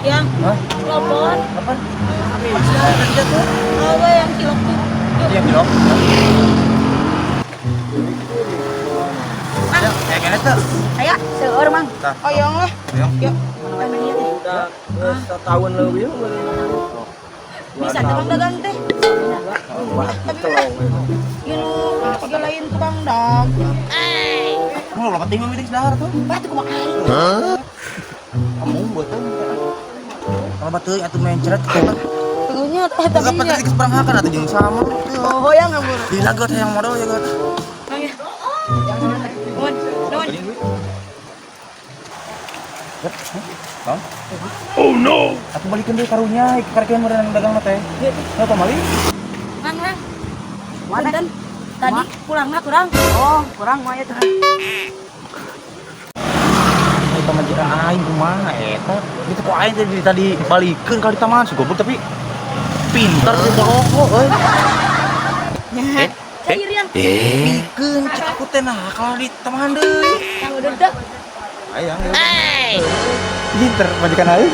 Yang Hah? telepon. Apa? Tadi jatuh. Oh, yang cilok tuh. Itu yang cilok. Mang, Ya, kayaknya tuh. ayo, seueur, Mang. Tah. Oyong lah. Oyong. Yuk. Mana ieu teh? Udah setahun lebih. Bisa teh, Mang, dagang teh. Wah, Tapi ieu nu siga lain tukang dagang. Mau lo penting mah dahar tuh. Batu kumaha aing. Kamu buat tuh. Kalau batu atuh mencret tuh. Teguhnya teh Tapi tapi nya. tadi keseberang atuh jeung sama. Oh, hoyang ngabur. Di lagot hayang modal ya got. Mang ya. Nuhun, nuhun. Bang? Oh no. Aku balikin deui karunya, karek meureun dagang mah teh. Heuh pamali. Mang, Mang. Punten. Tadi pulangna kurang. Oh, kurang mah ya tuh. Eta pamajikan aing kumaha eta? Gitu kok aing tadi tadi balikeun kali taman si goblok, tapi pintar teh boloko euy. Nya. Cair yang. Bikeun cek aku teh, nah kalau di taman deui. Yang udah teh. Ayang. Pinter majikan aing.